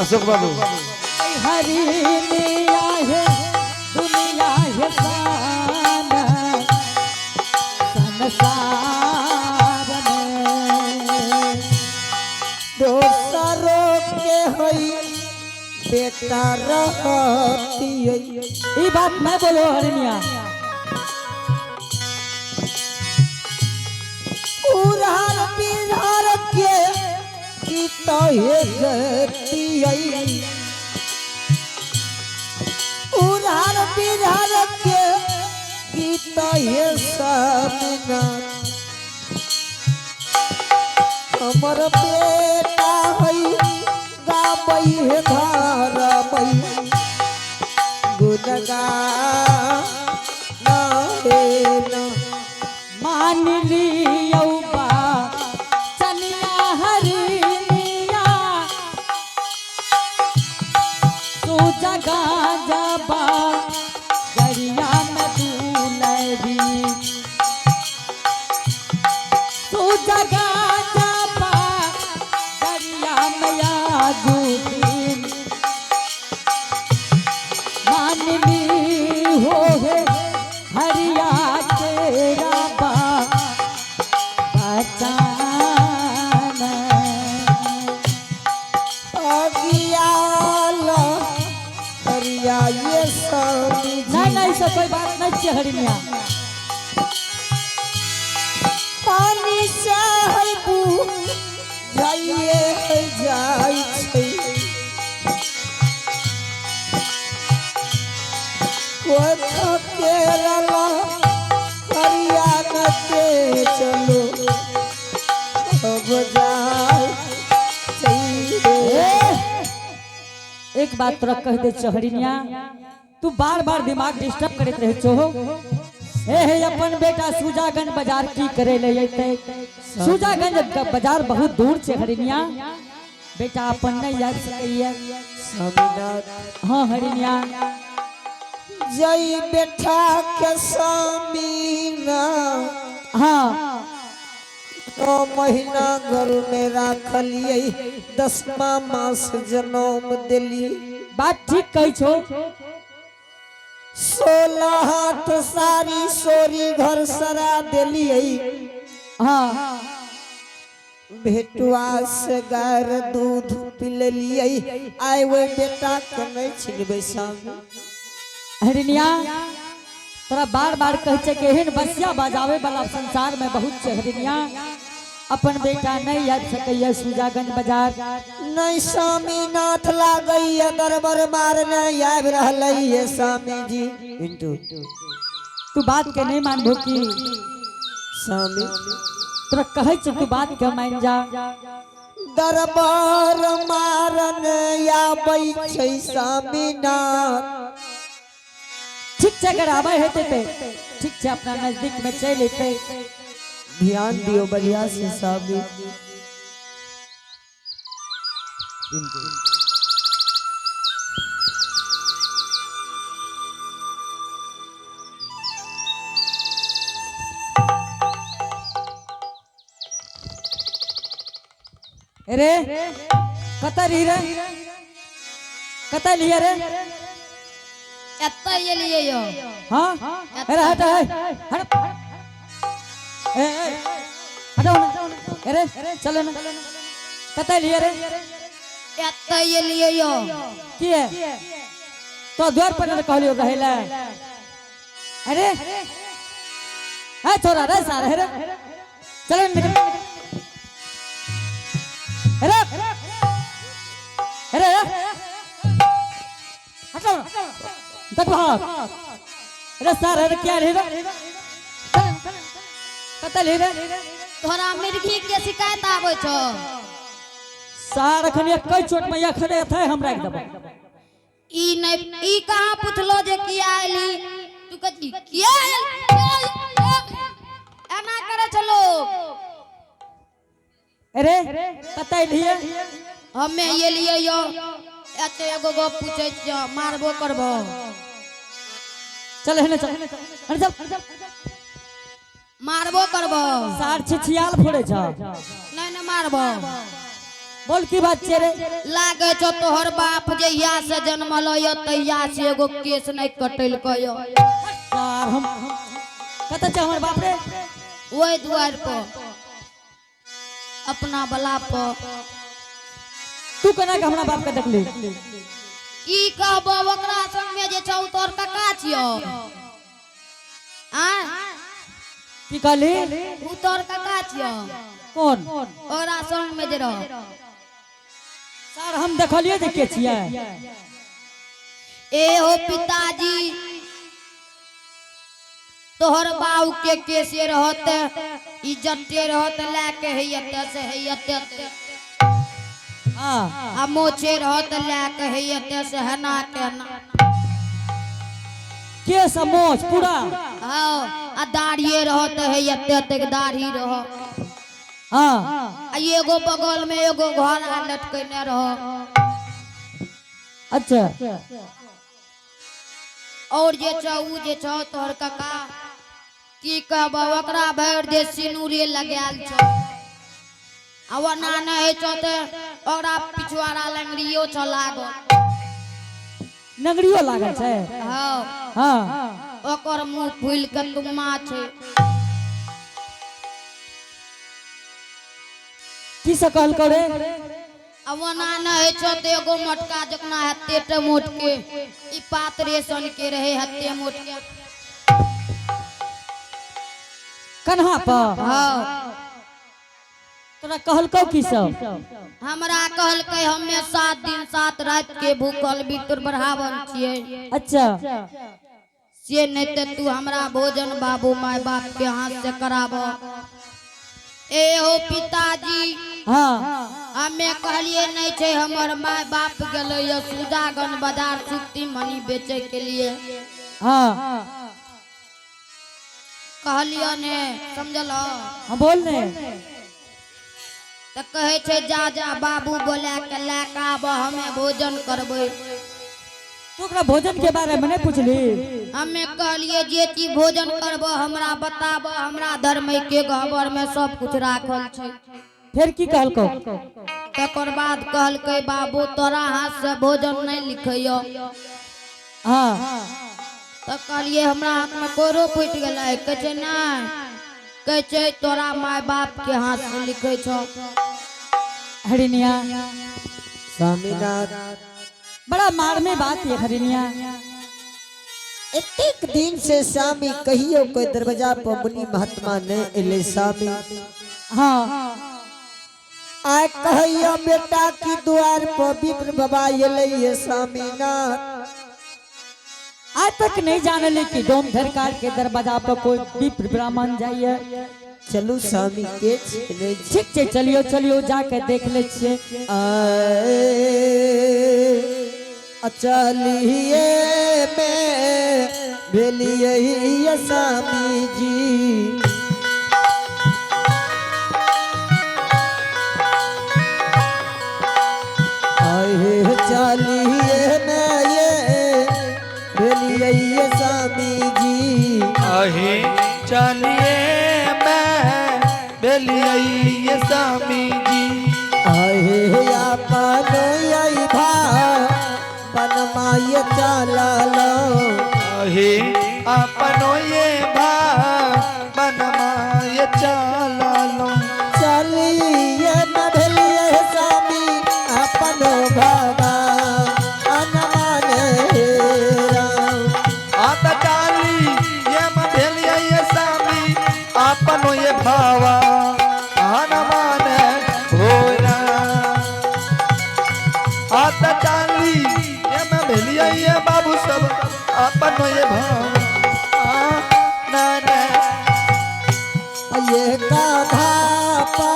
अशोक बाबू। हरिनिया है दुनिया है साना संसार में। दोसरों के हई बेटा रहती। ई बात मैं बोलो हरिनिया। उड़हर बिहार के की तहे गतियै, उड़हर बिहार के की तहे समिना। हमर बेटा हई गाबै हे धारबै गुणगान हे ना। मान लियौ बा चनिया हरिनिया, तू जगा जबा गरिया में दुलरी, तू जगा जबा गरिया में आजुदीन। मान ली हो हे हरिया तेरा बा बचाना। अगियाल हरिया ये स्वामी जी। नहीं नहीं, सब कोई बात नहीं छे हरिनिया। पानी से है जाइए है जाइ छै, कोख केरला हरिया न के चलो अब जाइ छै। एक बात तोरा कह दे चहरिनिया, तू बार बार दिमाग डिस्टर्ब करत रहे छो। हे हे अपन बेटा सुजागंज बाजार की करे ले जैते? सुजागंज बाजार बहुत दूर छे हरिनिया, बेटा अपन नहीं जा सकैया। स्वामीनाथ। हाँ हरिनिया। जई बेटा के स्वामीना। हाँ। 9 महीना घर में राखलियै, 10वां मास जनम देलियै। बात ठीक कहै छो। 16 हाथ सारी सोरी घर सरा देलियै। हाँ। भेटुआ से गार दूध पिलेलियै, आइ ओहि बेटा के नहि छिनबै स्वामी। हरिनिया, तोरा बार बार कहै छै कि एहन बसिया बजावे वाला संसार में बहुत छै हरिनिया, अपन बेटा नहीं आबि सकैया सुजागंज बाजार। नहीं स्वामीनाथ, लागैया दरबर मारने आबि रहलै ये स्वामी जी पिंटू। तू बात के नहीं मानबो की? स्वामी। तोरा कहै छै तू बात के मान जा। दरबार मारन आबै छै स्वामीनाथ। ठीक छै, अगर आबै हेतै ते ठीक छै, अपना नजदीक में चलि एतै। ध्यान दियो बढ़िया से स्वामी। अरे कतऽ रही रे, कतऽ लिए रे? एतऽ एलियै यौ। हाँ, अरे हट हट हट, ए ए, हटो ना, अरे चलो ना, कतऽ लिए रे? एतऽ एलियै यौ। की है तो द्वार पर न कहलियो रहै ले? अरे ए छोरा रे, सारे रे, चलो निकल, अरे अरे हटो ना, देख भाग, अरे सारे रे, क्या रे, कतऽ ले रे? तोरा मिर्गी के शिकायत आबै छौ। सार अखन एक चोट में अखने थे हमरा एकदम। ई नहीं, ई कहाँ पुछलो जे किया एली? तू कथी किया आयल? एना करे छलो लोग। अरे कतऽ एलियै? हमे एलियै यौ, एते एगो गप पूछै छियौ, मारबो करबो? चल हेने चल, अरे चल। मारबो करबो? सार छिछियाल फोड़े छ। नहीं नहीं, मारबो? बोल की बात छे रे? लागे छौ तोहर बाप जहिया से जन्मल य तहिया से एगो केस नहीं कटेलकै य। सार हम कतऽ छै हमर बाप रे? ओहि दुआर पर अपना बला पर। तू केना के हमरा बाप के देखली? की कहबो, ओकरा संग में जे छौ तोहर कका छियौ। आँय? की कहली? उ तोहर कका छियौ। कौन? ओकरा संग में जे रह। सर हम देखलिए जे के छियै। ए हो पिताजी, तोहर बाऊ के केसे रहत, इज्जते रहत, लए के हैयते से हैयते। हाँ। आ मोछे रहत लए के हैयते से हना के हना। केस आ मोछ पूरा। हाँ, आ दाढ़िए रहत हैयते तक दाढ़ी रह। हाँ। आ एगो बगल में एगो घर आ लटकने रह। अच्छा। और जे छौ उ जे छौ तोहर कका, की कहबो, ओकरा भरि दे सिनूरे लगायल छौ। आ ओना नहि होइ छौ तऽ ओकरा पिछुआरा लंगड़ियो छौ लागल। नंगड़ियो लागल छै? हाँ। हाँ। ओकर मुंह फूलि के तुम्मा छै। की से कहलकौ रे? आ ओना नहि होइ छौ तऽ एगो मोटका जकना हेते टे मोट के ई पातरे सन के रहे, हेते मोट के। कन्हा पर? हाँ। तोरा कहलकौ की सब? हमरा कहलकै हमे 7 दिन 7 रात के भूखल भीतर बढ़ावन छियै। अच्छा। से नहीं तो तू हमरा भोजन बाबू माय बाप के हाथ से कराब। ए हो पिताजी। हाँ। हमे कहलिए नहीं छे, हमर माय बाप गेलै ये सुजागंज बाजार सुक्ति मनी बेचे के लिए। हाँ। कहलिए ने, समझल? हाँ, बोल ने। तऽ कहै छै जा जा बाबू बोला के लए के आब, हमे भोजन करबै। तू ओकरा भोजन के बारे में नहीं पूछली? हमे कहलिए जे चीज भोजन करब हमरा बताब, हमरा धर्म के गहबर में सब कुछ राखल छै। फिर की कहलकौ? तकर बाद कहलकै बाबू तोरा हाथ से भोजन नहीं लिखैयो। हाँ। तऽ कहलिए हमरा हाथ में कोरो फूटि गेलै। कहै छै नहि, कहै छै तोरा माय बाप के हाथ से लिखै छौ। हरिनिया। स्वामीनाथ। बड़ा मारमे बात ये हरिनिया। एतेक दिन से स्वामी कहियो कोई दरवाजा पर मुनि महात्मा नहीं एले स्वामी। हाँ। आय कहियो बेटा की द्वार पर विप्र बाबा एले ये स्वामीनाथ। आज तक नहीं जानले कि डोम धरकार के दरवाजा पर कोई विप्र ब्राह्मण जाइए। चलू स्वामी के छिने। ठीक छै, चलियो चलियो, जाके देख ले छियै। चलिए में भेलिए स्वामी जी। आए चलिए में ये भेलिए स्वामी जी। अहे चलिए मैं बेलिए स्वामी जी। आहे अपन आई भा बनमाय चललो। अहे अपनो ये भा बनमाय चललो। चलिए न भेलिए स्वामी अपनो बाबा अनमाने राम। आत चाली ये म भेलिए स्वामी अपनो ये भावा हनुमान भोरा। आत चाली ये म भेलिए बाबू सब अपनो ये भावा ना ना। ये काधा पा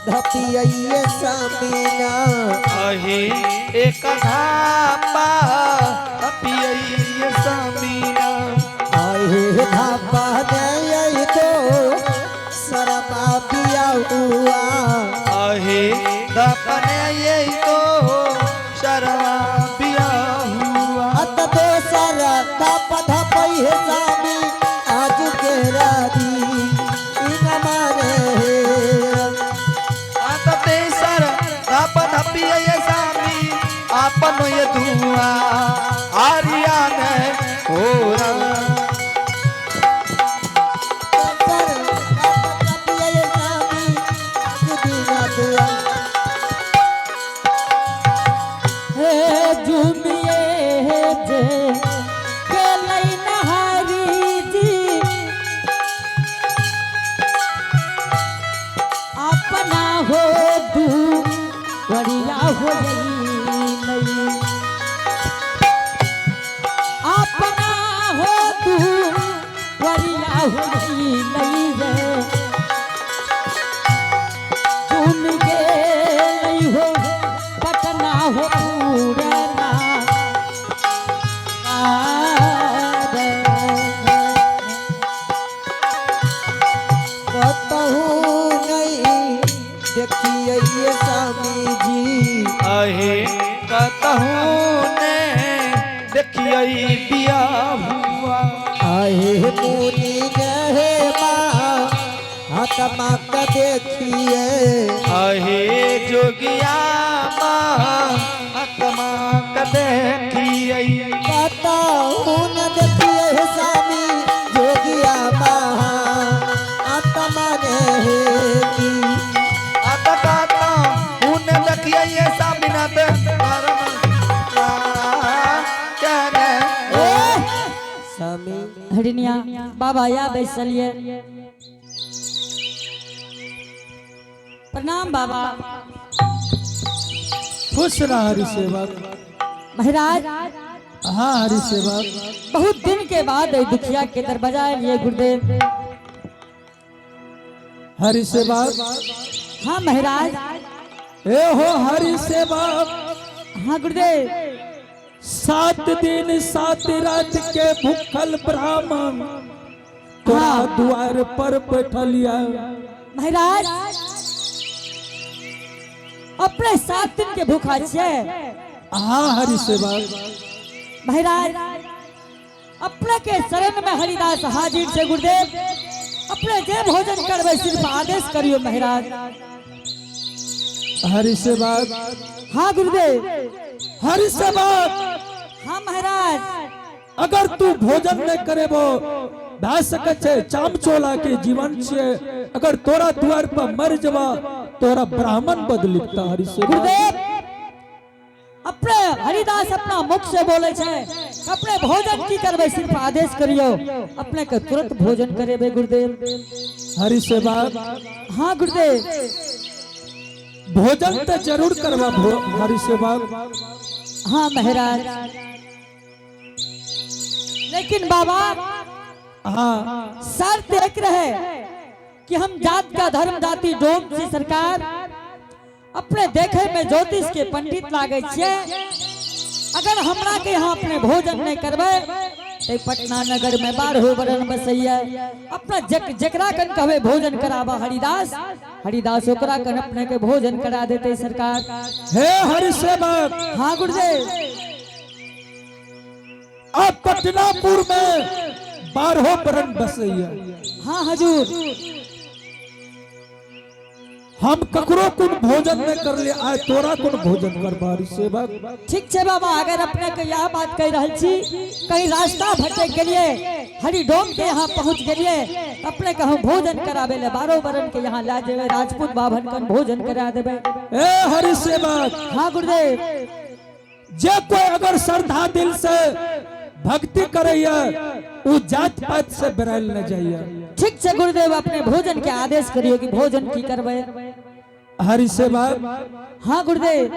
धपिए स्वामी ना। अहे एक धापा पियैये स्वामी ना। आहे धापा नहीं तो शर्मा पिया हुआ। अहे धापने ये तो शर्मा पिया हुआ। अत दोसर धप धप हे स्वामी आज के राती इन माने। अत तेसर अपन ये दुआ आर्या ने हो राम। हे झूमिए जे गेलै नहारी जी अपना हो दू बढ़िया हो गई अपना हो तू बढ़िया हो गई नहीं रे तुम गेलै हो पटना हो पूरना कतहु नहीं देखिए स्वामी जी अहे कतहु ने देखिए बिया हुआ आहे मुनि रहे माँ आत्मा का देखिए अहे जोगिया माँ आत्मा का देखिए कतहु न देखिए स्वामी जोगिया महा आत्मा रहे की आता काता उन देखिए सामिनाथ परम कहने स्वामी हरिनिया बाबा या बैसलिए प्रणाम बाबा खुश रह हरि सेवक। महाराज हाँ हरि सेवक। बहुत दिन के बाद एहि दुखिया के दरवाजा लिए गुरुदेव। हरि सेवक। हाँ महाराज। ए हो हरि सेवक। हाँ गुरुदेव। 7 दिन 7 रात के भूखल ब्राह्मण तोरा हाँ। द्वार पर बैठलिया। महाराज अपने 7 दिन के भूखा छियै। हाँ हरि सेवक। महाराज अपने के शरण में हरिदास हाजिर छै गुरुदेव। अपने जे भोजन करबै सिर्फ आदेश करियो महाराज। हरि सेवक। हाँ गुरुदेव। हरि सेवक। हाँ महाराज। अगर तू भोजन नहीं करेबो भए सकै छै चाम चोला के जीवन छियै, अगर तोरा द्वार पर मर जबा तोरा ब्राह्मण बदलिपता। हरि सेवक। गुरुदेव अपने हरिदास अपना मुख से बोले छै अपने भोजन की करबै सिर्फ आदेश करियो, अपने के तुरंत भोजन करेबै गुरुदेव। हरि सेवक। हाँ गुरुदेव। भोजन तो जरूर करबा हरि सेवक। हाँ महाराज। लेकिन बाबा हाँ शर्त एक रहे कि हम जात का धर्म जाति डोम से सरकार अपने देखे में ज्योतिष के पंडित लागे छियै। अगर हमरा के यहाँ अपने भोजन नहीं करबै तो पटना नगर में बारहो बरन बसैया। अपना जकरा कन कहबे भोजन कराबा हरिदास, हरिदास ओकरा कन अपने के भोजन करा देते सरकार। हे हरि सेवक। हाँ गुरुदेव। अब पटनापुर में बारहो बरन बसैया। हाँ हजूर। हम ककरो कुन भोजन नहीं कर ले आए तोरा कुन भोजन करबा हरि सेवक। ठीक छै बाबा, अगर अपने के यह बात कह रहल छी कहीं रास्ता भटक गेलिए हरिडोम के यहाँ पहुँच गेलिए अपने के हम भोजन कराबे ले बारहो बरन के यहाँ ला जेबे राजपूत बाभन कन भोजन करा देबे। ए हरि सेवक। हाँ गुरुदेव। जे कोई अगर श्रद्धा दिल से भक्ति करैया उ जात पात से बरायल न जाइया। ठीक छै गुरुदेव, अपने भोजन के आदेश करियो कि भोजन की करबे। हरि सेवक। हाँ गुरुदेव।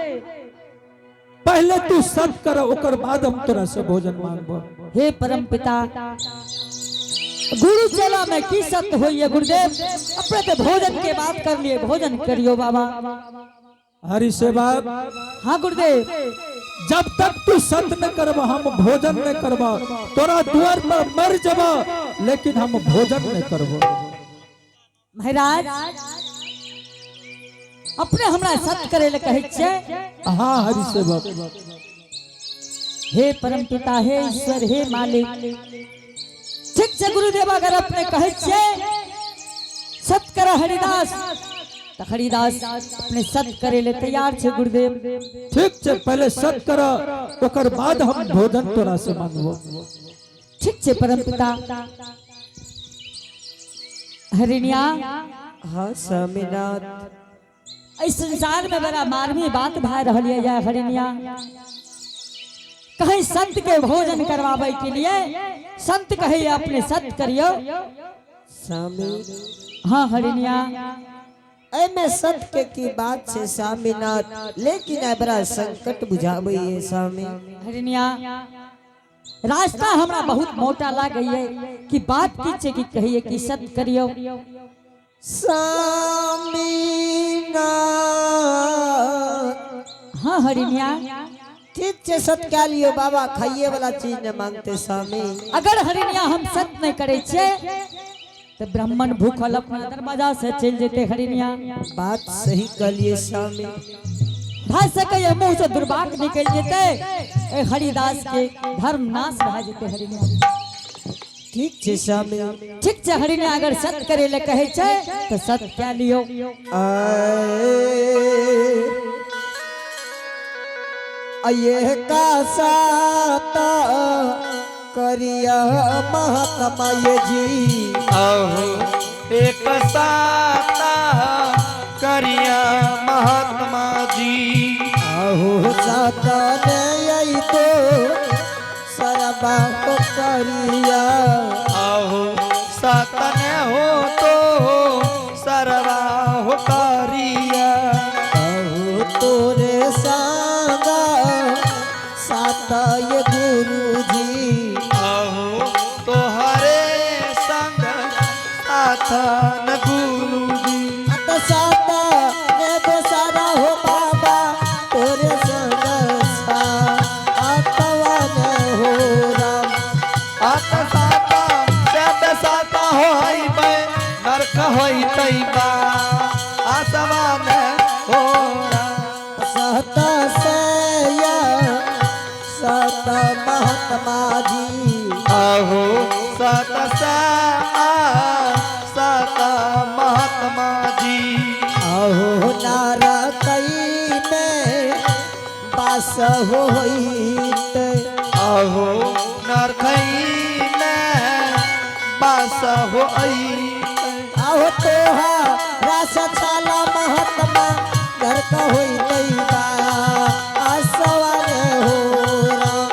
पहले तू सत कर ओकर बाद हम तोरा से भोजन मांगबो। हे परम पिता गुरु चेला में की सत्य होइए गुरुदेव, अपने तो भोजन के बात कर लिए भोजन करियो बाबा। हरि सेवक। हाँ गुरुदेव। जब तक तू सत न करबा हम भोजन न करबा, तोरा द्वार पर मर जबा लेकिन हम भोजन न करबो। महाराज अपने हमरा सत करे ले कहै छियै। हाँ हरि सेवक। हे परम पिता हे ईश्वर हे मालिक। ठीक छै गुरुदेव, अगर अपने कहै छियै सत कर हरिदास त त हरिदास अपने सत करे ले तैयार छे गुरुदेव। ठीक छै, पहले सत कर, ओकर बाद हम भोजन तोरा से मांगबो। ठीक छे परम पिता। हरिणिया। हाँ स्वामीनाथ। इस संसार में बड़ा मारमी बात भए रहल है हरिणिया। कहीं संत के भोजन करवावे के लिए संत कहे अपने सत करियो। स्वामी। हाँ हरिणिया। एमे सत के की बात छे स्वामीनाथ, लेकिन आइ बड़ा संकट बुझाबै है स्वामी। हरिणिया, रास्ता हमरा बहुत मोटा लागै है कि बात की छे कि कहिए कि सत करियो। स्वामीनाथ। हाँ हरिणिया। ठीक छे, सत कह लियो बाबा, खाइए वाला चीज न मांगते स्वामी। अगर हरिणिया हम सत नहीं करे छे तो ब्राह्मण भूखल अपना दरवाजा से चल जेते हरिणिया। बात सही कहलिए स्वामी। भा सके मुंह से दुर्भाग्य निकल जेते, ए हरिदास के धर्म नाश भा जेते हरिणिया। ठीक छे स्वामी। ठीक छे हरिणिया, अगर सत करे ले कहे छे तो सत क्या लियो। आए का सात करिया महात्मा ये जी। अहो एक साता करिया महात्मा जी। आहो सात ने आई तो सरबा हो करिया। अहो सतन हो तो सरवा हो करिया। आहो तोरे संग सात ये गुरु जी। अहो तोहरे संग साथन गुरु जी। अत सात ने बेसारा हो बाबा तोरे संग सातवन हो राम। आत साता सब साता होई बे नरक होई तैबा आसमान हो राम। सत सया सत महात्मा जी। अहो सत सा सत महात्मा जी। अहो नारकई में बास होइत। अहो नरखई में बास हो अहो तोहा रास छाला महात्मा नरक होइत बा आसवान हो राम।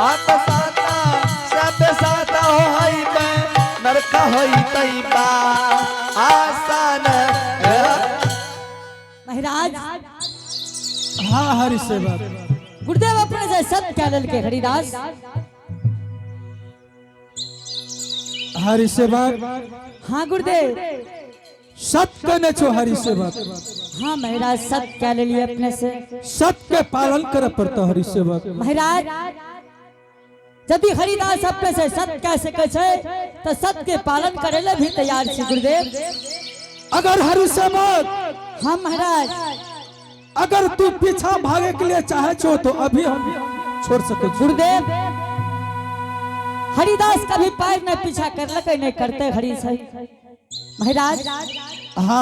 आत साता सब साता होई बे नरक होई तैबा आसान। महाराज। हाँ हरि सेवक। गुरुदेव अपने से सत क्या ललके हरिदास। हरि सेवक। हाँ गुरुदेव। सत कहने छो हरि सेवक। हाँ महाराज, सत क्या ले लिए अपने से। सत के पालन करे पड़ता हरि सेवक। महाराज, यदि हरिदास अपने से सत कह सके छे तो सत के पालन करे ले भी तैयार छी गुरुदेव। अगर हरि सेवक। हाँ महाराज। अगर तू पीछा भागे के लिए चाहे छो तो अभी हम छोड़ सके छो। गुरुदेव, हरिदास कभी पैर न पीछा करलकै, नहीं करते हरि सही महाराज। हाँ।